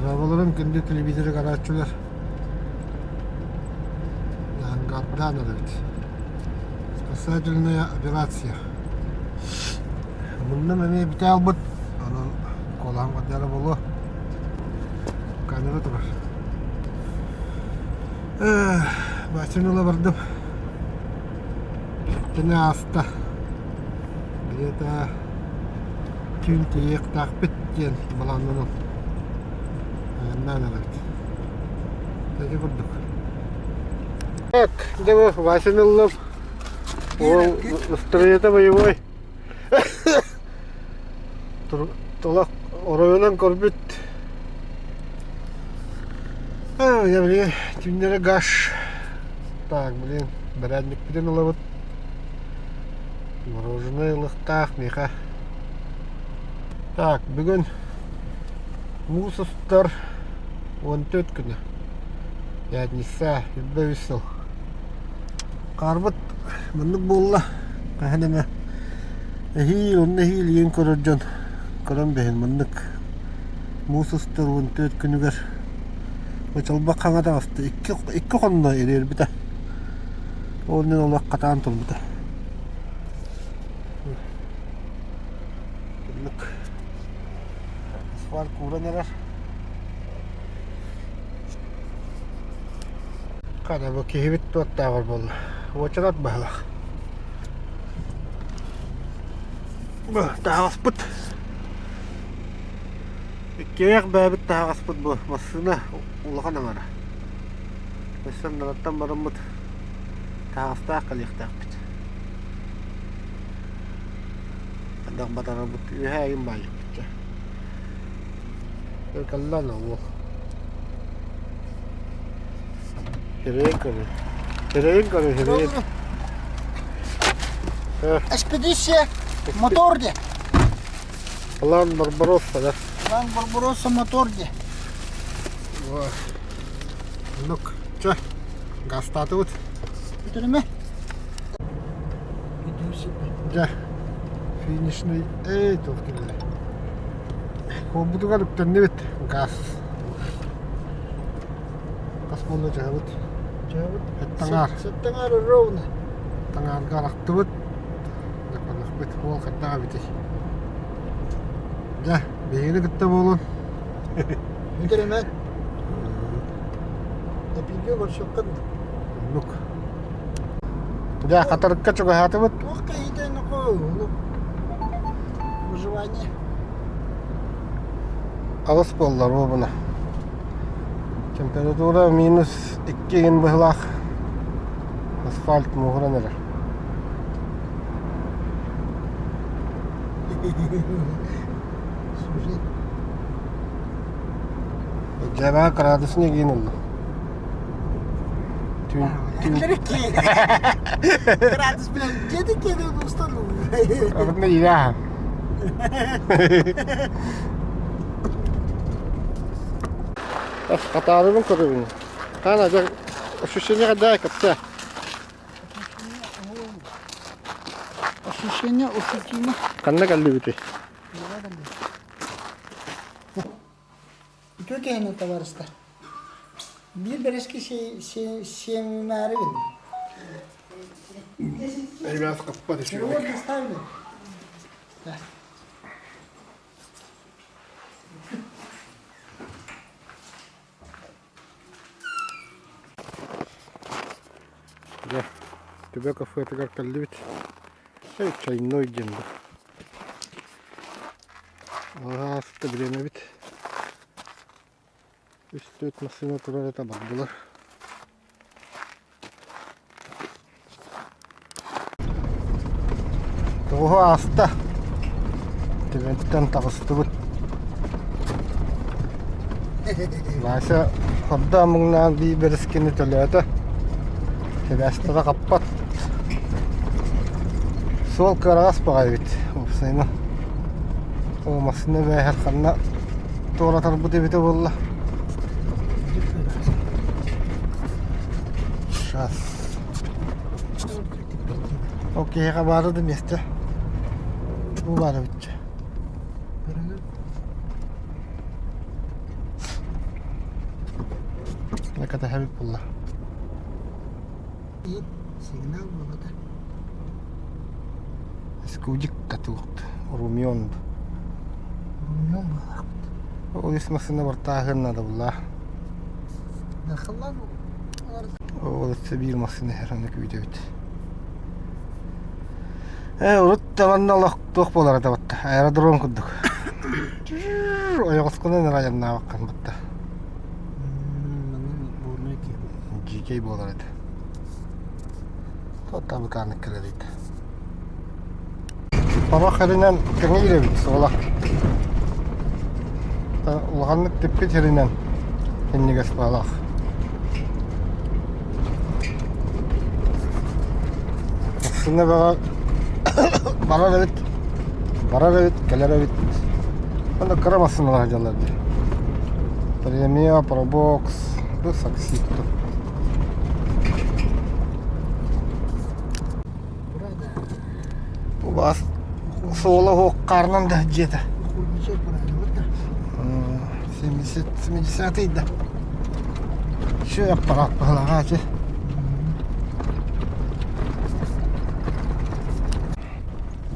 Дорооболорун күндү телевизоры көрөөччүлэр. Ангардаан эрэбит. Спасательная операция. Муннум эмиэ бүтэ албыт. Онон куолаһым кырдьара буолуо. Камера турар. Баччаны ыла бардым. Итини ааста. Где-то түүн тиийиэхтээхпит диэн былааннанан айаннаан эрэбит. Ити курдук. Так, дьэ бу Васяны ыллым. Уол настроение боевой. Тула оройунан көрбүт. Я блин, түүннэри гаш. Так, блин, бэрээнньикпитин ылабыт. Мороженое ылыахтаах миэхэ. Так, бүгүн муус устар 14 күнэ. Пятница, 23 сыл. Хаарбыт маннык буолла. Хаһан эмэ эһиил, онно эһиил ийэн көрөр дьон көрөн бэһин маннык муус устар 14 күнүгэр Чолбох хаҥа таҕыста. Икки хонно ириэрбитэ. Ол иннинэ олох хатаан турбута. Оннук. Асфальт кууран эрэр. Хана бу киһибит туоттааҕар буолла. Уочарат баһылах. Бу таһаҕаспыт. Иккиэйэх бэйэбит таһаҕаспыт бу массыына улахан аҥара. Өссө аннараттан бараммыт таһаҕастаах кэлиэхтээхпит. Хайдах батарарбыт үөһээ айын баайыахпыт дьэ. Кэллэ уол. Сирэйин көрү. Сирэйин көрү, сирэйин. Экспедиция мотор де. План Барбаросса, да? План Барбаросса мотор де. Оннук. Чэ, гастаатыбыт. Бүтүрүмэ. Дьэ, финишный эй туох кэллэ. Холбутугар үктэннибит газ. Хас буолла дьаһабыт? Дьаһабыт. Таҥаар. Таҥаар ровно. Таҥаарга арахтыбыт. Дьэ, уол хайдах эбитий? Дьэ, биһигини кытта буолун. Бүтүрүмэ. Эпииргэ көрсөххө Оннук. Дьэ, хатырыкка чугаһаатыбыт. Туох киһитэ выживание. Аҕыс буолла ровно. Температура минус икки игин быһылаах. Асфальт муоһуран эрэр. Слушай. Дьэбээ кыраадысын игин ылла. Түүн түүн Градус билэн дьиэтин киэнэ устан Обыкновенно иляха. Хатаарыбын көрөбүн. Хаана дьэ ощущение дай капта. Ощущение ощутимо. Ханна кэллибитий? Үтүө киһини табаарыстар. Биир бэрэски сиэммээри гынным. Ребят, каппат Перевод доставили? Да. Дьэ, Түбэ кафетыгар кэллибит. Эй, чайной диэн бу. Ааста бириэмэбит. Үс-түөрт массыына турар этэ бардылар. Тоҕуһу ааста. Түбэттэн таҕыстыбыт. Вася хордоон муҥнаан биир бэрискини төлөөтө. Сибээстэрэ хаппат. Суол кыараҕас баҕайы эбит уопсайынан. Ол массыына бээһэр ханна туоратарбыт эбитэ буолла. Сейчас. Ол киһиэхэ баара да миэстэ. Бу баар эбит. Кэтэһэбит буолла. Сигнал буолата. Скудик катылык Румён. Румён буолаахпыт. Ол ис массыына бартааһын надо була. Дахаллан Ол өссө биир массыына иһэр аны күүтэбит. Ээ, урут да манна олох туох буолара да батта. Аэродром курдук. Ойоҕоскунан эрэ айаннаабаккын батта. Манна Дьиикэй буолар этэ. Туоттаабыкааннык кэлэрийдэ. Табах эринэн кэҥиир эбит суола. Улаханнык типпит сиринэн иннигэс баалаах. Массыына бөҕө барар эбит, барар эбит, кэлэр эбит. Онно кыра массыыналар сылдьаллар дии. Премия, Пробокс, бу Саксид. Убаас суола суох да дьиэтэ. 70 да. Еще аппарат баһылаҕа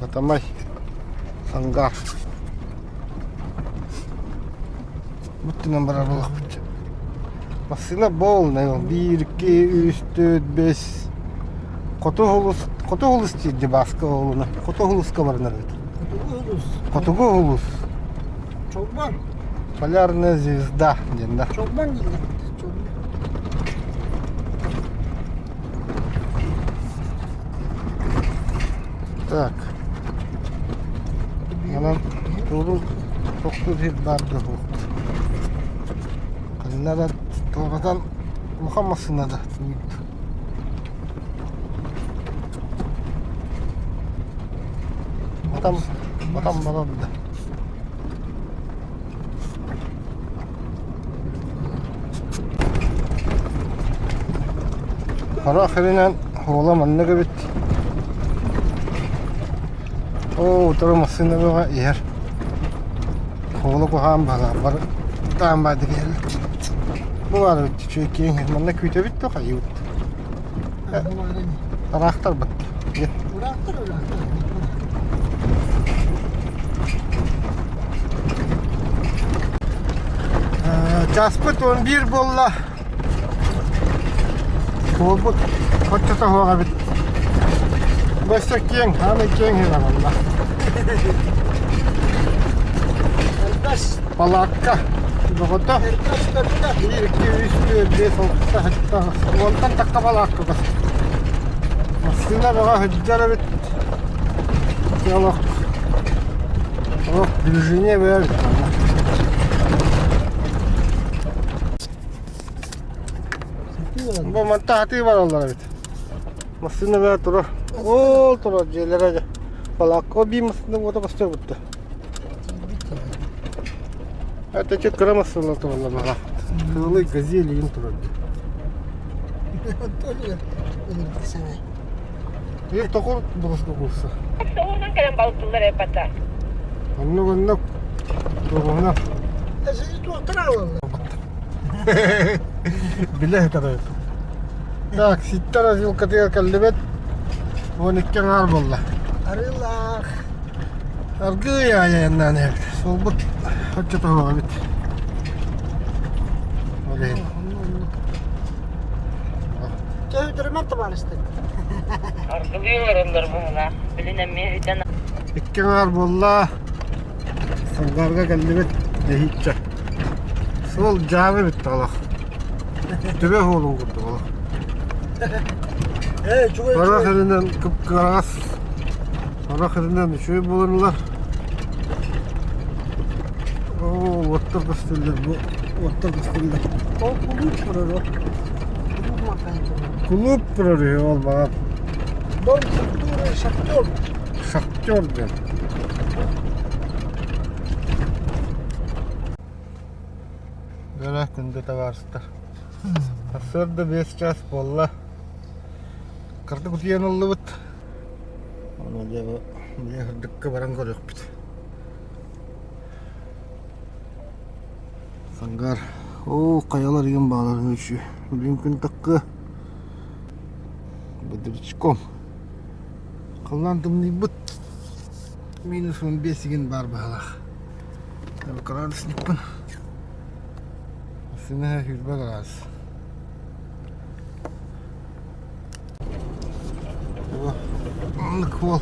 Батамай Сангар. Бүттүнэн барар буолахпыт. Массыына полная. Биир, икки, үс, төрт, бэс. Хоту улус, хоту улус диир Бааска уолуна. Хоту улуска барынар эбит. Хотугу улус. Хотугу улус. Чолбон. Полярная звезда диэн да. Чолбон дииллэр. Чолбон. Так. Манан туору тохтуур сир баар да суох. Ханна да туоратан улахан массыына да Батам, батам барар да. Харах эринэн уола маннык эбит. Оо, утары массыына бөҕө иһэр. Уола куһаҕан баһылаах бар таан баады киһилэр. Бу баар эбит үчүгэй киэҥ манна күүтэбит да хайыыбыт. Ыраахтарбыт. Ыраахтар, ыраахтар. Часпыт 11 буолла. Буолбут оччото суох эбит. Бөссө киэҥ, ааны киэҥ иһин аҕалла. Элбэс. Палаакка бөҕөтө. Элбэс төрдө. Биир, икки, үс, түөрт, биэс, алта, сэттэ, уонтан тахха балаакка көс. Массыына бөҕө сылдьар эбит. Олох, олох движение бөҕө эбит манна. Бу манта хатыы бараллар эбит. Массыына бөҕө турар. Ол турар дьиэлэрэ дьэ. Балаакка биир массыына уота көстөр бутта. Это чуть кыра массыына тураллар баҕа. Тылы газель иин турар. Биир токур булуска курса. Соҕурунан кэлэн балыктыыллар эбата. Оннук оннук. Туругуна. Билэ сытар Так, ситтэр развилкатыгар кэллибит. 12 аҥаар буолла. Арыылаах. Аргыый айаннаан иһэбит. Суолбут оччото суох эбит. Ол иһин. Төһүтөрүмэр табаарыстар. Аргылыы олороллор быһыылаах. Билин эмиэ үтэн Икки аҥаар буолла. Сангарга кэллибит. Нэһииччэ. Суол дьаабы бүттэ олох. Төбө суолун курдук олох. Ээ, үчүгэй Сорох үчүгэй. сиринэн кып-кыараҕас, сорох сиринэн үчүгэй буоланнар. Оо, уоттар көстөллөр бу, уоттар көстөллөр. Ол кулууп турар ол. Кулууп макаан турар. Кулууп турар үһү ол баҕар. Дом культуры Шахтер. Шахтер диэн. Дьэ, күндү табаарыстар. Сарсыарда 5 час буолла. Кырдык утуйан ыллыбыт. Ону дьэ бу били сырдыкка баран көрүөхпүт. Сангар Оо, хайалар игин бааларын үчү. Билин күн такка бодрячком. Халлаан тымныйбыт. Минус 15 игин баар баһалаах. Градусникпын. Сына 20 градус. Оннук уол.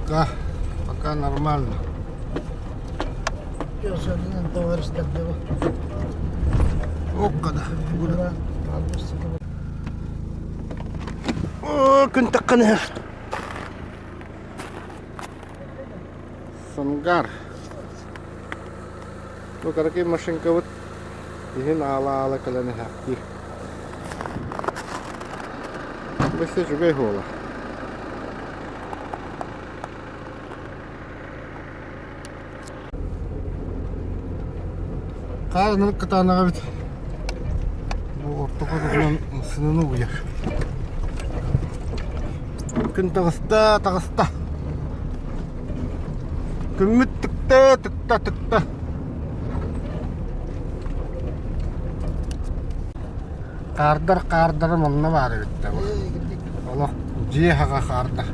Пока, пока нормально. Оккада. О, күн таххан иһэр. Сангар. Бу кыракый машинкабыт иһин аала-аала кэлэн иһээхтиир. Бу өссө үчүгэй буолар. Хаар ынырык кытаанаҕа эбит. Бу ортоку туһунан сыныны угуйар. Күн таҕыста, таҕыста. Күммүт тыкта, тыкта, тыкта. Хаардар хаардара манна баар эбит да бу. Олох дьиэ хаҕа хаардар.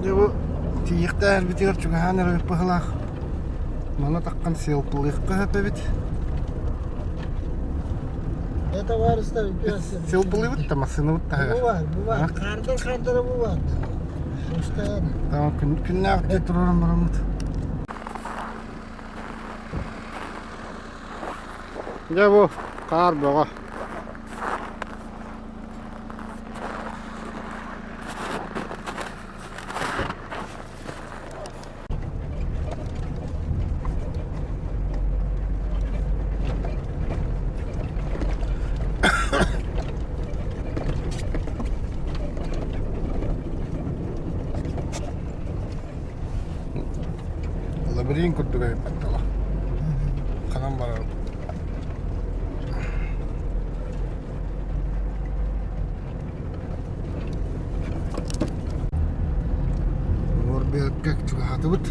Дьэ бу тиийиэхтээх эрбитигэр чугаһаан эрэр быһыылаах. Маны таххан селплыахха сөп эбит. Это варыстар Селплыыбыт да массыынабыт таһыгар. Бу бар, бу бар. Хаардар хаардара бу бар. Постоянно. Tamam күннээх дьиэ тураран бараммыт. Дьэ бу хаар бөҕө. Лабиринт курдук эбит Ханан барарым. Уорбиакка чугаһаатыбыт.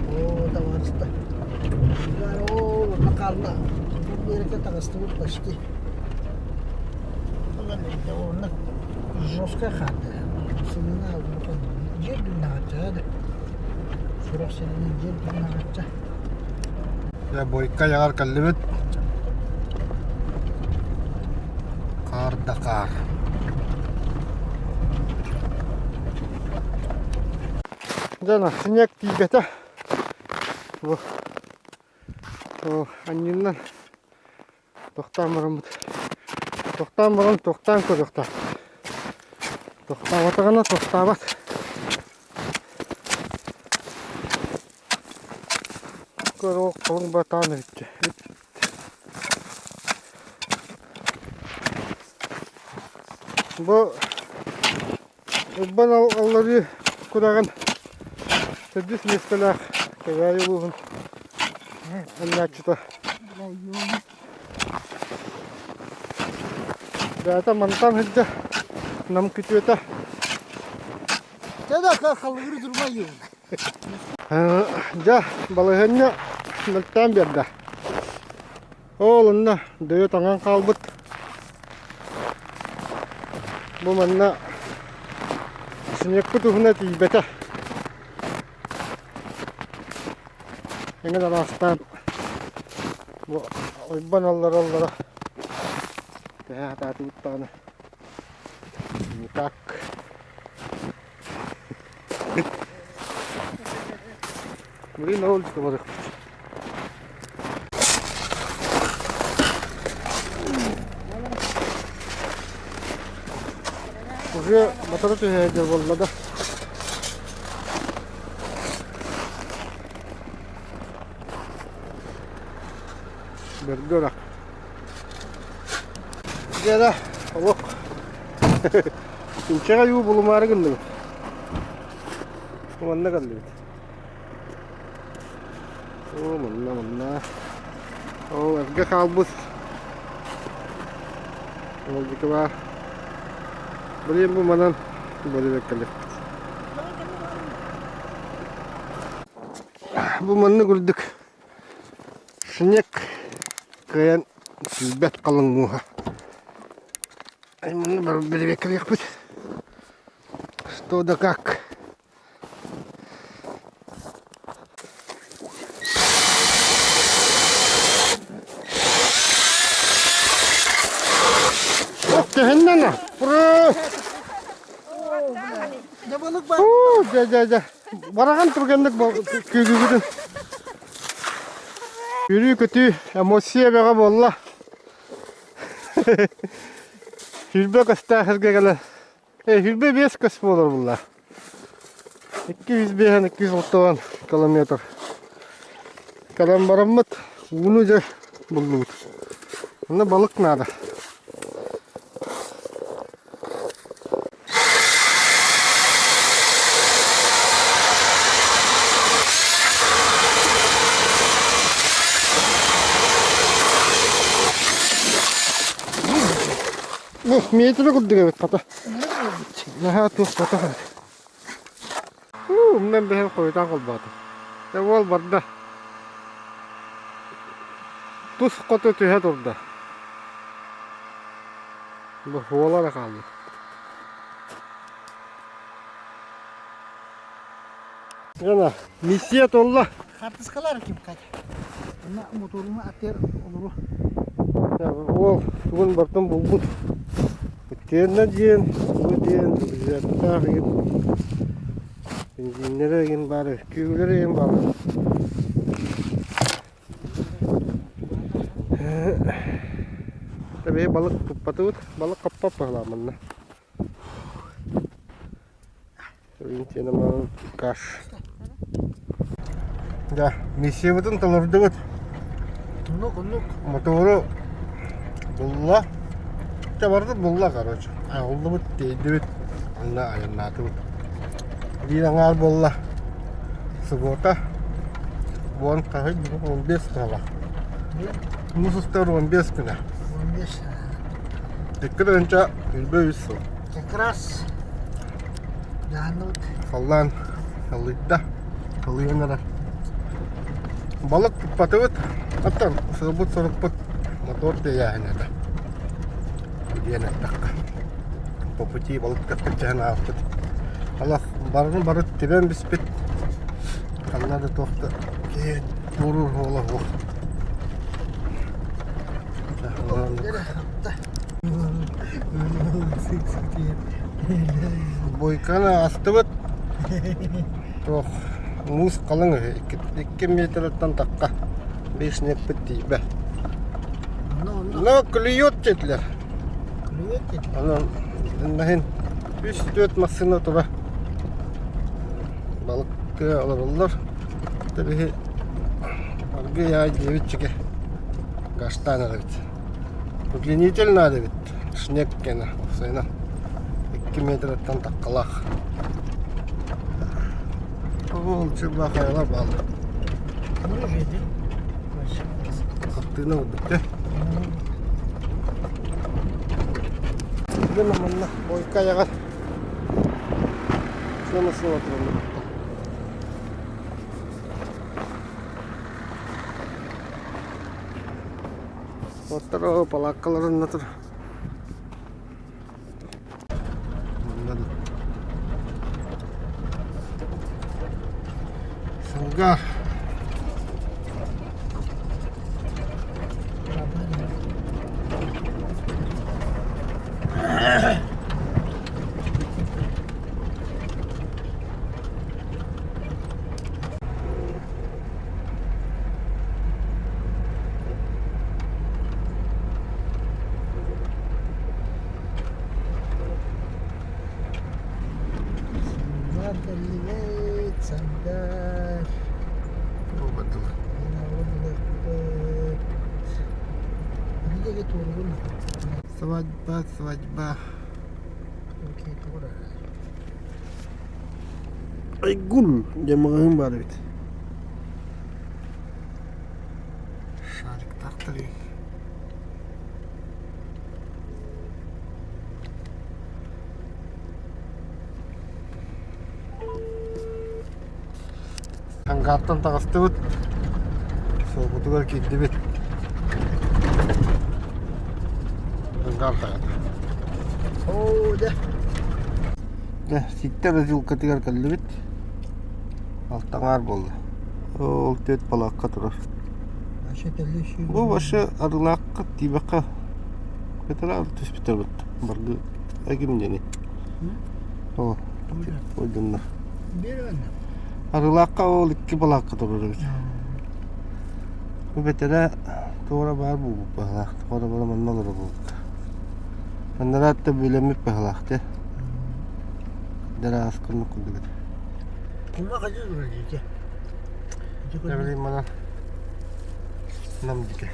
Оо, табаарыста. Оо, макарна. Бу биэрэккэ таҕыстыбыт почти. Онно жестко хаалла. Сынына дьиэ дүннэҕачча да. Сурах сиринэн дьиэ дүннэҕачча. Дьэ, Бойко айаҕар кэллибит. Хаар да хаар. Дьэ, снег тиийбэтэ. Бу анньыннан тохтоон бараммыт. Тохтоон баран тохтоон көрүөхтээх. Тохтообатаҕына тохтообот. Көр ол халыҥ батаан эбит. Бу Урбан алларыы күрэҕин төрдүс миэстэлээх Кэбээйи улууһун анньааччыта. Бэйэтэ мантан сылдьа Нам күтүөтэ. Дьэ, балаһыанньа мөлтөөн биэрдэ. Ол онно дөйө тоҥон хаалбыт. Бу манна снегпыт уһуна тиийбэтэ. Эҥин араастаан бу ойбон аллара-аллара тэһэ сатаатыбыт даҕаны никак. Блин, Олечка барыахпыт. Уже батары түһээдэр буолла да. Бөргө ырах. Дьэ олох. Инчэҕэ юу булумаары гынныбыт. Манна кэллибит. Оо, манна, манна. Ол эргэ хаалбыт. Ол диэки баар. Блин, бу манан. Бэрэбиэркэлиэхпит. Бу маннык үрдүк снег кыайан сүүрбэт халыҥ мууһа. Манна бэрэбиэркэлиэхпит. Что да как. Төһөннөн Ура! Дьэ, дьэ, дьэ. Барахан түргэнник күүгүгүтүн. Үрүү-көтүү, эмоция бөҕө буолла. Сүүрбэ көстөөх сиргэ кэлэн 25 көс буолар булла. 205 260 километр. Кэлэн бараммыт ууну дьэ буллубут. Онно балык наада. Ну, метры курдук эбит хата. Наһаа туох хата. Умнан бэһэн хойутаан холбоото. Дьэ уол барда. Тус хоту түһэ турда. Бу уола эрэ хаалла. Гына, миссия толла. Хартыскалар ким Катя? Онно моторуна атыар олору. Уол тугун бартын булбут. Тиэннэ диэн, бу диэн, бюджеттаах игин, бензиннэрэ игин баар, күүлэрэ игин баар. Тэбиһи балык туппатыбыт, балык хаппап баһылааманна. Каш. Да, миссиябытын толордубут. Оннук, оннук. Мотору булла. Чэ барытын булла, короче. Айыллыбыт, тиэйдибит. Онно айаннаатыбыт. Биир аҥаар буолла. Суббота. Уон хаһый, 15 тыһала. Муус устар 15 күнэ. 15. Икки тыһыынча 23 сыл. Как раз дьаһанныбыт. Халлаан халыйда. Халыйан эрэр. Балык туппатыбыт. Оттон сылбыт-сорукпут мотор тиэйээһин этэ. Диэн эттэххэ. По пути балык кэппит ааспыт. Алах барыны бары тибэн биспит. Ханна да туох да туоруур суола суох. Бойканы астыбыт. Туох муус халыҥ үһү. 2 метртан тахха. Биир снегпит тиийбэ. Но клюет диэтилэр. Онон иһин үс-түөрт массыына тура балыктыы олороллор. Тэбиһи аргыый аай диэбит гаштаан эрэбит. Удлинитель надо эбит. Шнек кэнэ уопсайынан 2 метраттан таххалаах. Ол чырбаа хайалар бааллар. Хартыына курдук дьэ. Дьэ манна бойка айаҕар сыана-сыана тураллар. Оттор палааккаларын тур. Манна да. Сылга Сангаар кэллибит, Сангаар. Свадьба, свадьба. Айгул диэн маҕаһыын баар эбит. Шариктаахтар Ангаартан таҕыстыбыт, суолбутугар киирдибит. Ангаар таҕата. Оо, дьэ. Дьэ, Ситтэ развилкатыгар кэллибит. Алтаҥаар буолла. Ол түөрт балаакка турар. Бу вообще Арыылаахха тиийбэххэ кытара түспүттэр бытта. Баргы ким диэни. О, ойдунна. Арыылаахха ол икки балаакка турар эбит. Бу бэтэрээ туора баар буолбут быһыылаах. Туора бара манна олорор буолбут. Маннараат да бүлэммит быһыылаах дии. Дьараас курдук курдук этэ. Кума хадьы турар дии. Дьэ билигин манан Нам диэки.